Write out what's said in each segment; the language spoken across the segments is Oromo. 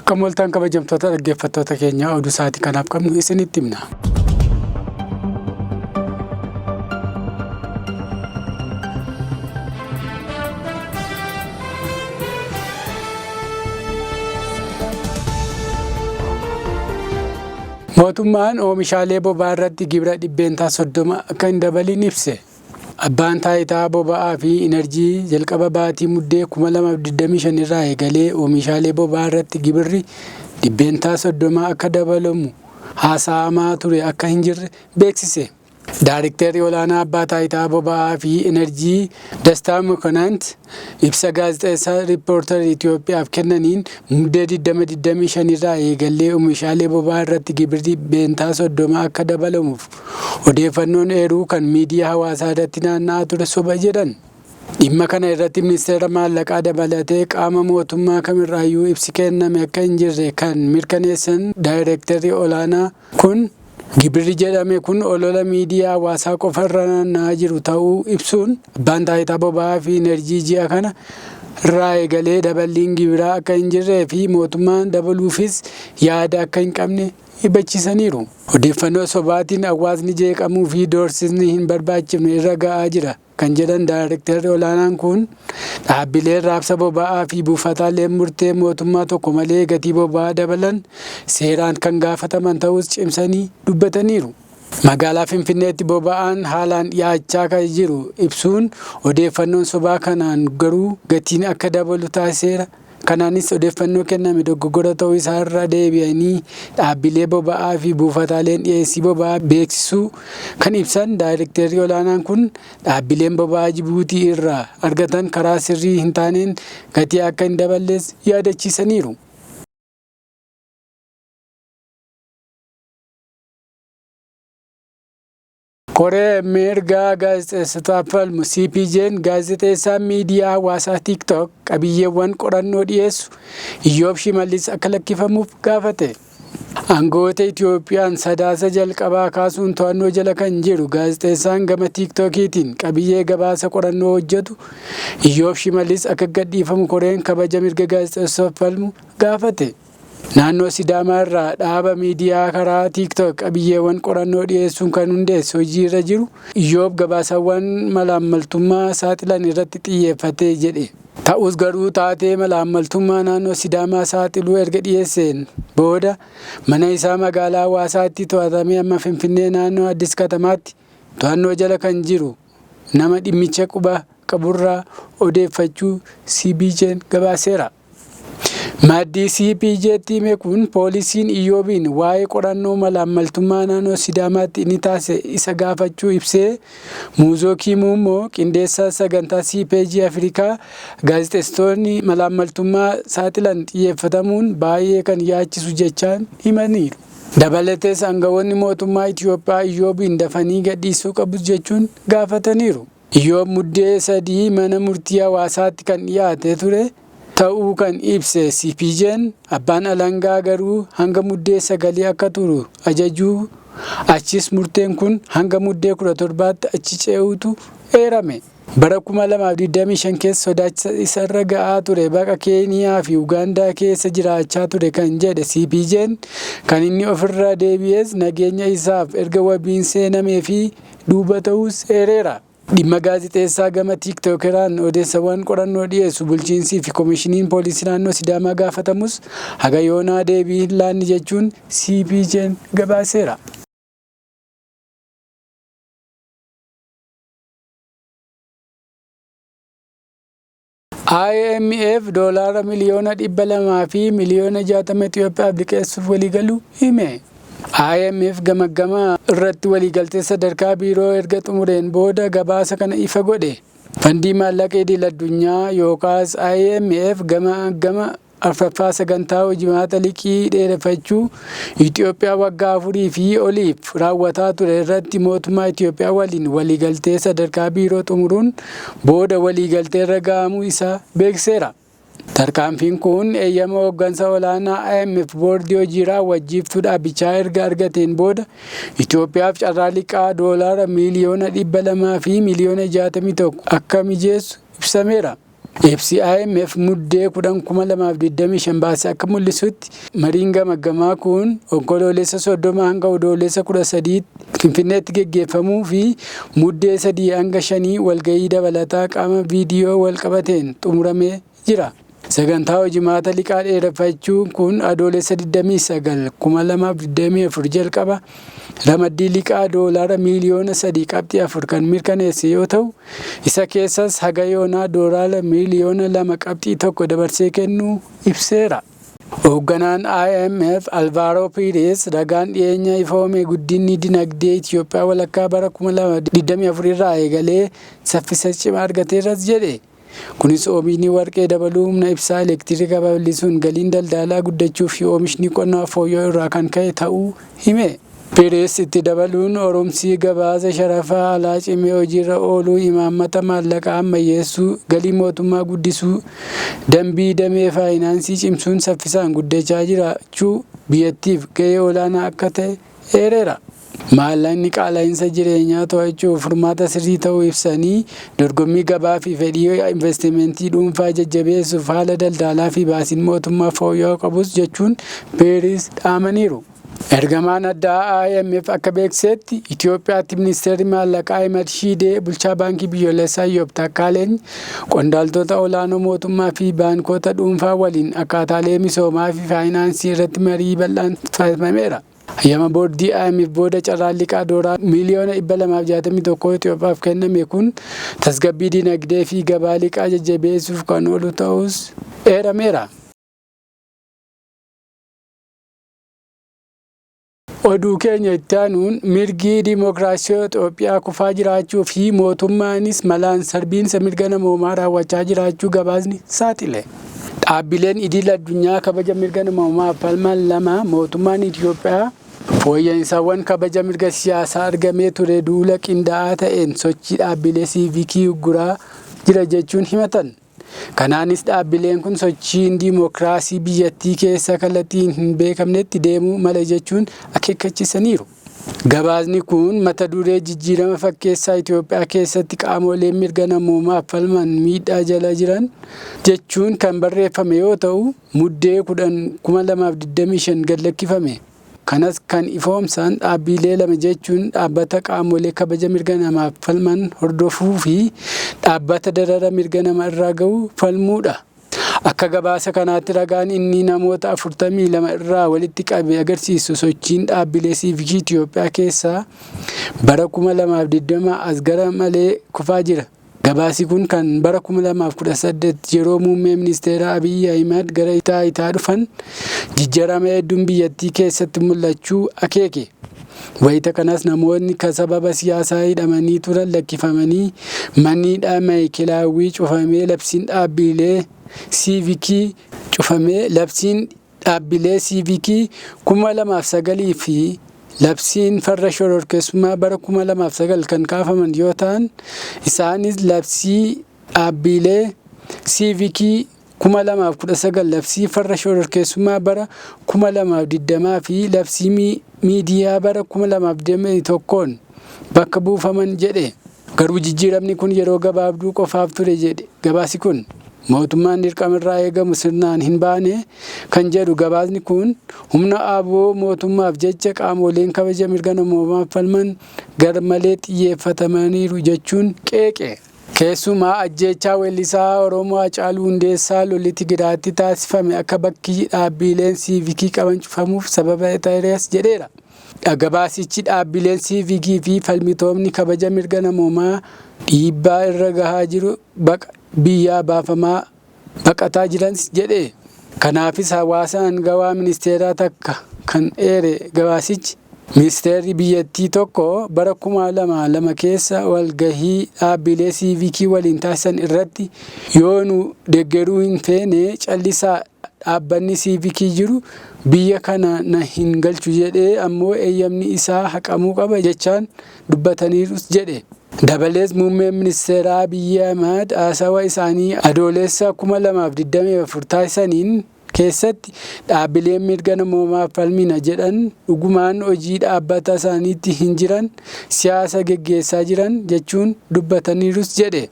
Akkam ooltan kabajamtoota dhaggeeffattoota keenyaa, oduu sa'aatii kanaaf qabnu isinitti himna. Mootummaan oomishaalee boba'aa irratti gibira %30 akka hin dabalin ibse. Abbaan Taayitaa Boba'aa fi Inarjii jalqaba baatii Muddee 2025 irraa eegalee oomishaalee boba'aa irratti gibirri %30 akka dabalamu haasa'amaa ture akka hin jirre beeksise. Daarikterri Olaanaa Abbaa Taayitaa Boba'aa fi Inarjii Dastaa Mokonant ibsa gaazexeessaa Riippoortar Itoophiyaaf kennaniin, Muddee 2025 irraa eegallee oomishaalee boba'aa irratti gibirri %30 akka dabalamuuf odeeffannoon eeruu kan miidiyaa hawaasaa irratti naanna'aa ture soba jedhan. Dhimma kana irratti Ministeera Maallaqaa dabalatee qaama mootummaa kamirraayyuu ibsi kenname akka hin jirre kan mirkaneessan daayirektarri olaanaa kun, gibirri jedhame kun olola miidiyaa hawaasaa qofa irra naanna'aa jiru ta'uu ibsuun, Abbaan Taayitaa Boba'aa fi Inerjii ji'a kana irraa eegalee daballiin gibiraa akka hin jirree fi mootummaan dabaluufis yaada akka hin qabne hubachiisaniiru. Odeeffannoo sobaatiin hawaasni jeeqamuu fi doorsisni hin barbaachifne irra ga'aa jira kan jedhan daayirektarri olaanaan kun, dhaabbileen raabsa boba'aa fi buufataaleen murtee mootummaa tokko malee gatii boba'aa dabalan seeraan kan gaafataman ta'uus cimsanii dubbataniiru. Magaalaa Finfinneetti boba'aan haalaan dhiyaachaa kan jiru ibsuun, odeeffannoon sobaa kanaan garuu gatiin akka dabalu taasiseera. Kanaanis odeeffannoo kenname dogoggora ta'uu isaa irra deebi'anii dhaabbilee boba'aa fi buufataaleen dhiyeessii boba'aa beeksisuu kan ibsan daayirektarri olaanaan kun, dhaabbileen boba'aa Jibuutii irraa argatan karaa sirrii hin taaneen gatii akka hin daballes yaadachiisaniiru. Koree mirga gaazexeessotaaf falmu CPJ'n gaazexeessaan miidiyaa hawaasaa TikTok qabiyyeewwan qorannoo dhiyeessu Iyyoob Shimallis akka lakkifamuuf gaafate. Aangawoota Itoophiyaan Sadaasa jalqabaa kaasuun to'annoo jala kan jiru gaazexeessaan gama TikTokiitiin qabiyyee gabaasa qorannoo hojjetu Iyyoob Shimallis akka gadhiifamu koreen kabaja mirga gaazexeessotaaf falmu gaafate. Naannoo Sidaamaa irraa dhaaba miidiyaa karaa TikTok qabiyyeewwan qorannoo dhiyeessuun kan hundeesse hojiirra jiru Iyyoob gabaasawwan malaammaltummaa saaxilan irratti xiyyeeffate jedhe. Ta'us garuu taatee malaammaltummaa naannoo Sidaamaa saaxiluu erga dhiyeesseen booda mana isaa magaalaa Hawaasaatti to'atamee amma Finfinnee naannoo Addis Katamaatti to'annoo jala kan jiru nama dhimmicha quba qaburraa odeeffachuu CBJ'n gabaaseera. Maddi CPJ'tti hime kun poolisiin Iyyoobiin waa'ee qorannoo malaammaltummaa naannoo Sidaamaatti inni taasise isa gaafachuu ibsee, Muuzoo Kiimuu immoo qindeessaa sagantaa CPJ Afrikaa gaazexeessitoonni malaammaltummaa saaxilan xiyyeeffatamuun baay'ee kan yaachisu jechaan himaniiru. Dabalatees aangawoonni mootummaa Itoophiyaa Iyyoobiin dafanii gadhiisuu qabus jechuun gaafataniiru. Iyyoob Muddee 3 mana murtii Hawaasaatti kan dhiyaatee ture ta'uu kan ibse CPJ'n, abbaan alangaa garuu hanga Muddee sagalii akka turu ajajuu achis murteen kun hanga Muddee 17tti achi ce'uutu eerame. Bara 2025 keessa sodaachisa isarra ga'aa ture baqa Keeniyaa fi Ugaandaa keessa jiraachaa ture kan jedhe CPJ'n, kan inni ofirra deebi'es nageenya isaaf erga wabiin seenameefii duuba ta'uus eereera. Dhimma gaazexeessaa gama Tiiktookeraan odeessawwan qorannoo dhiyeessu bulchiinsii fi Komishiniin Poolisii Naannoo Sidaamaa gaafatamus haga yoonaa deebii hin laanne jechuun CPJ'n gabaaseera. IMF doolaara miliyoona 200 fi miliyoona 60 Itoophiyaaf liqeessuuf waliigaluu hime. IMF gamaggama irratti waliigaltee sadarkaa biiroo erga xumureen booda gabaasa kana ifa godhe. Fandii Maallaqa Idil-addunyaa yookaas IMF gama Arfaffaa sagantaa hojimaata liqii dheereffachuu Itoophiyaa waggaa afurii fi oliif raawwataa ture irratti mootummaa Itoophiyaa waliin waliigaltee sadarkaa biiroo xumuruun booda waliigalteerra ga'amuu isaa beeksiseera. Tarkaanfiin kun eeyyama hooggansa olaanaa IMF boordii hojii raawwachiiftuu dhaabbichaa erga argateen booda Itoophiyaaf carraa liqaa doolaara miiliyoona 200 fi miiliyoona 61 akka mijeessu ibsameera. Ibsi IMF Muddee 10, 2025 baase akka mul'isutti mariin gamaggamaa kun Onkoloolessa 30 hanga Odoolessa 13 Finfinneetti geggeeffamuu fi Muddee 3 hanga 5 walgahii dabalataa qaama viidiyoo wal qabateen xumuramee jira. Sagantaa hojimaata liqaa dheereffachuu kun Adoolessa 29, 2024 jalqaba ramaddii liqaa doolaara miiliyoona 3.4 kan mirkaneesse yoo ta'u, isa keessas haga yoonaa doolaara miiliyoona 2.1 dabarsee kennuu ibseera. Hoogganaan IMF Alvaaroo Piirees ragaan dhiyeenya ifoome guddinni dinagdee Itoophiyaa walakkaa bara 2024 irraa eegalee saffisa cimaa argateeras jedhe. Kunis oomishni warqee dabaluu, humna ibsaa elektirikaa babal'isuun galiin daldalaa guddachuu fi oomishni qonnaa fooyya'uu irraa kan ka'e ta'uu hime. Pirees itti dabaluun Oromsii gabaasa sharafa alaa cimee hojiirra ooluu, imaammata maallaqaa ammayyeessuu, galii mootummaa guddisuu, dambii damee faayinaansii cimsuun saffisaan guddachaa jiraachuu biyyattiif gahee olaanaa akka ta'e eereera. Maallaqni qaala'insa jireenyaa to'achuuf furmaata sirrii ta'uu ibsanii, dorgommii gabaa fi fedhii investimentii dhuunfaa jajjabeessuuf haala daldalaa fi baasiin mootummaa fooyya'uu qabus jechuun Peeris dhaamaniiru. Ergamaan addaa IMF akka beeksisetti Itoophiyaatti ministeerri maallaqaa Ahimad Shiidee, bulchaa baankii biyyoolessaa Iyyoob Takkaaleeny, qondaaltota olaanoo mootummaa fi baankota dhuunfaa waliin akkaataalee misoomaa fi faayinaansii irratti marii bal'aan taasifameera. Hayyama boordii IMF booda carraan liqaa doolaara miiliyoona 261 Itoophiyaaf kenname kun tasgabbii dinagdee fi gabaa liqaa jajjabeessuuf kan oolu ta'us eerameera. Oduu keenya itti aanuun mirgi dimookiraasii Itoophiyaa kufaa jiraachuu fi mootummaanis malaan sarbiinsa mirga namoomaa raawwachaa jiraachuu gabaasni saaxile. Dhaabbileen idil addunyaa kabaja mirga namoomaaf falman lama mootummaan Itoophiyaa fooyya'insaawwan kabaja mirga siyaasaa argamee ture duula qindaa'aa ta'een sochii dhaabbilee siivikii ugguraa jira jechuun himatan. Kanaanis dhaabbileen kun sochiin dimookiraasii biyyattii keessa kallattiin hin beekamnetti deemuu mala jechuun akeekkachiisaniiru. Gabaasni kun mata duree jijjiirama fakkeessaa Itoophiyaa keessatti qaamoleen mirga namoomaaf falman miidhaa jala jiran jechuun kan barreeffame yoo ta'u, Muddee 10, 2025 gad lakkifame. Kanas kan ifoomsan dhaabbilee lama jechuun dhaabbata qaamolee kabaja mirga namaaf falman hordofuu fi dhaabbata darara mirga nama irraa gahu falmuudha. Akka gabaasa kanaatti ragaan inni namoota 42 irraa walitti qabe agarsiisu sochiin dhaabbilee siivikii Itoophiyaa keessaa bara 2020 as gara malee kufaa jira. Gabaasi kun kan bara 2018 yeroo muummee ministeera Abiyyi Ahimad gara taayitaa dhufan jijjiirama hedduun biyyattii keessatti mul'achuu akeeke. Wayita kanas namoonni kan sababa siyaasaa hidhamanii turan lakkifamanii manni hidhaa Maayikilaawwii cufamee labsiin dhaabbilee siivikii cufamee labsiin dhaabbilee siivikii 2009 fi labsiin farra shororkeessummaa bara 2009 kan kaafaman yoo ta'an, isaanis labsii dhaabbilee siivikii 2019, labsii farra shororkeessummaa bara 2020 fi labsii miidiyaa bara 2021n bakka buufaman jedhe. Garuu jijjiiramni kun yeroo gabaabduu qofaaf ture jedhe gabaasi kun. Mootummaan dirqama irraa eegamu sirnaan hin baane kan jedhu gabaasni kun, humna aboo mootummaaf jecha qaamoleen kabaja mirga namoomaaf falman garmalee xiyyeeffatamaniiru jechuun qeeqe. Keessumaa ajjeechaa weellisaa Oromoo Hacaaluu Hundeessaa lolli Tigraayitti taasifame akka bakki dhaabbileen siivikii qaban cufamuuf sababa ta'eeras jedheera. Gabaasichi dhaabbileen siivikii fi falmitoonni kabaja mirga namoomaa dhiibbaa irra gahaa jiru baqa biyyaa baafamaa baqataa jiranis jedhe. Kanaafis hawaasa aangawaa ministeeraa takka kan eere gabaasichi, ministeerri biyyattii tokko bara 2002 keessa walgahii dhaabbilee siivikii waliin taasisan irratti yoo nu deggeruu hin feene callisaa, dhaabbanni siivikii jiru biyya kana na hin galchu jedhee ammoo eeyyamni isaa haqamuu qaba jechaan dubbataniirus jedhe. Dabalees muummeen ministeeraa Abiyyi Ahimad haasawa isaanii Adoolessa 2024 taasisaniin keessatti dhaabbileen mirga namoomaaf falmina jedhan dhugumaan hojii dhaabbata isaaniitti hin jiran, siyaasa geggeessaa jiran jechuun dubbataniirus jedhe.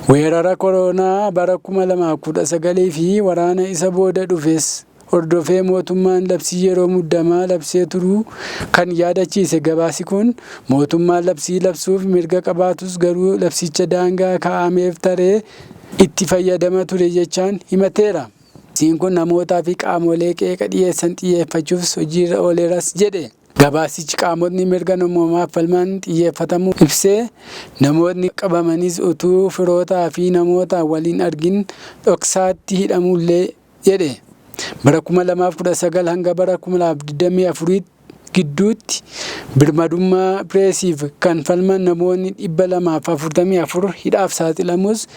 Weerara koronaa bara 2019 fi waraana isa booda dhufes hordofee mootummaan labsii yeroo muddamaa labsee turuu kan yaadachiise gabaasi kun, mootummaan labsii labsuuf mirga qabaatus garuu labsicha daangaa kaa'ameef taree itti fayyadama ture jechaan himateera. Labsiin kun namootaa fi qaamolee qeeqa dhiyeessan xiyyeeffachuufis hojiirra ooleeras jedhe. Gabaasichi qaamotni mirga namoomaaf falman xiyyeeffatamuu ibsee, namootni qabamanis utuu firootaa fi namoota wal hin argin dhoksaatti hidhamullee jedhe. Bara 2019 hanga bara 2024 gidduutti birmadummaa pireesiif kan falman namoonni 244 hidhaaf saaxilamuus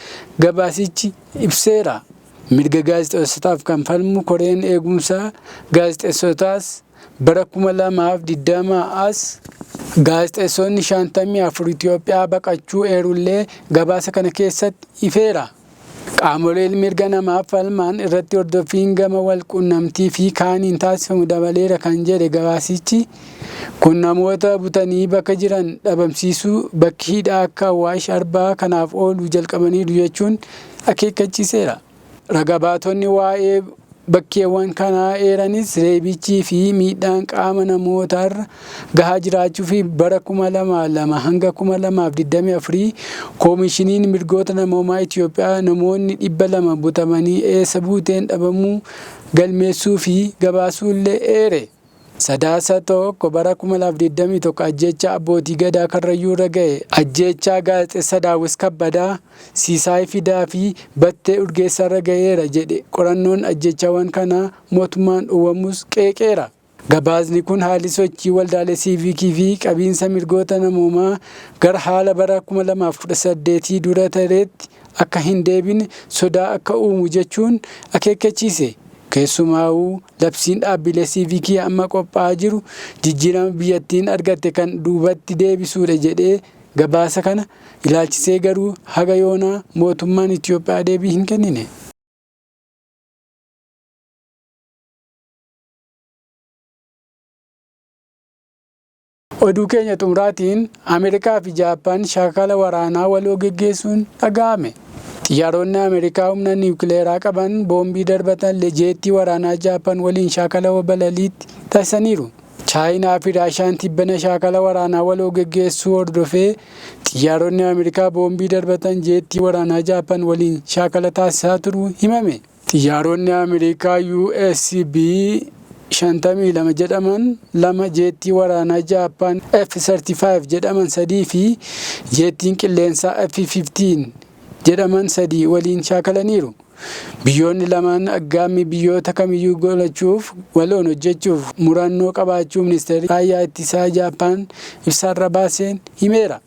gabaasichi ibseera. Mirga gaazexeessotaaf kan falmu koreen eegumsa gaazexeessotaas bara 2020 as gaazexeessonni 54 Itoophiyaa baqachuu eerullee gabaasa kana keessatti ifeera. Qaamoleen mirga namaaf falman irratti hordoffiin gama wal quunnamtii fi kaaniin taasifamu dabaleera kan jedhe gabaasichi, kun namoota butanii bakka jiran dhabamsiisuu, bakki hidhaa akka Awaash Arbaa kanaaf oolu jalqabaniiru jechuun akeekkachiiseera. Raga baatonni waa'ee bakkeewwan kanaa eeranis reebichii fi miidhaan qaama namootaarra gahaa jiraachuu fi bara 2002 hanga 2024 Koomishiniin Mirgoota Namoomaa Itoophiyaa namoonni 200 butamanii eessa buuteen dhabamuu galmeessuu fi gabaasuullee eere. Sadaasa 1 bara 2021 ajjeechaa Abbootii Gadaa Karrayyuurra gahe, ajjeechaa gaazexeessa Daawwis Kabbadaa, Siisaay Fidaa fi Battee Urgeessaarra gaheera jedhe qorannoon ajjeechaawwan kanaa mootummaan dhowwamuus qeeqeera. Gabaasni kun haalli sochii waldaalee siiviikii fi qabiinsa mirgoota namoomaa gara haala bara 2018 dura tareetti akka hin deebine sodaa akka uumu jechuun akeekkachiise. Keessumaawuu labsiin dhaabbilee siivikii amma qophaa'aa jiru jijjiirama biyyattiin argatte kan duubatti deebisuudha jedhee gabaasa kana ilaalchisee garuu haga yoonaa mootummaan Itoophiyaa deebii hin kennine. Oduu keenya xumuraatiin Ameerikaa fi Jaappaan shaakala waraanaa waloo geggeessuun dhaga'ame. Xiyyaaronni Ameerikaa humna niwukileeraa qaban boombii darbatan jeettii waraanaa Jaappaan waliin shaakala balaliitti taasisaniiru. Chaayinaa fi Raashiyaan tibbana shaakala waraanaa waloo geggeessuu hordofee xiyyaaronni Ameerikaa boombii darbatan jeettii waraanaa Jaappaan waliin shaakala taasisaa turuu himame. Xiyyaaronni Ameerikaa USB 52 jedhaman lama, jeettii waraanaa Jaappaan F-35 jedhaman sadii fi jeettiin qilleensaa F-15 jedhaman sadii waliin shaakalaniiru. Biyyoonni lamaan aggaammii biyyoota kamiyyuu qolachuuf waloon hojjechuuf murannoo qabaachuu Ministeerri Raayyaa Ittisaa Jaappaan ibsa har'a baaseen himeera.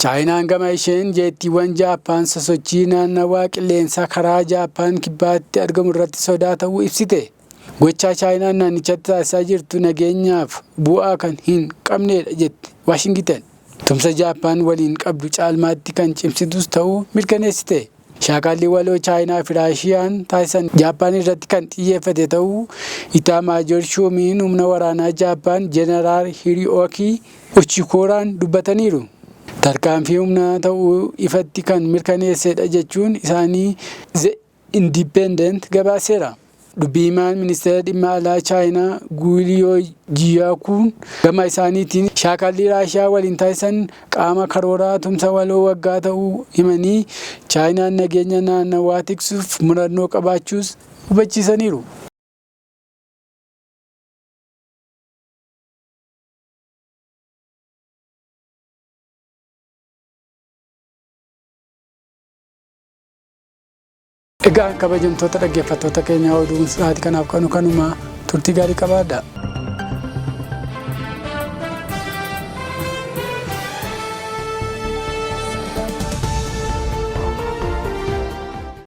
Chaayinaan gama isheen jeettiiwwan Jaappaan sosochii naannawaa qilleensaa karaa Jaappaan kibbaatti argamu irratti sodaa ta'uu ibsite. Gochaa Chaayinaan naannichatti taasisaa jirtu nageenyaaf bu'aa kan hin qabneedha jette Waashingiten. Tumsa Jaappaan waliin qabdu caalmaatti kan cimsitus ta'uu mirkaneessite. Shaakalli waloo Chaayinaa fi Raashiyaan taasisan Jaappaan irratti kan xiyyeeffate ta'uu Itaamaajoor Shuumiin Humna Waraanaa Jaappaan Jeneraal Hiri'ookii Uchikooraan dubbataniiru. Tarkaanfii humnaa ta'uu ifatti kan mirkaneessedha jechuun isaanii The Independent gabaaseera. Dubbi himaan Ministeera Dhimma Alaa Chaayinaa Guuliyoo Jiyaakuun gama isaaniitiin shaakalli Raashiyaa waliin taasisan qaama karooraa tumsa waloo waggaa ta'uu himanii, Chaayinaan nageenya naannawaa tiksuuf murannoo qabaachuus hubachiisaniiru. Egaa kabajamtoota dhaggeeffattoota keenyaa oduun sa'aatii kanaaf qabnu kanuma turtii gaarii qabaadha.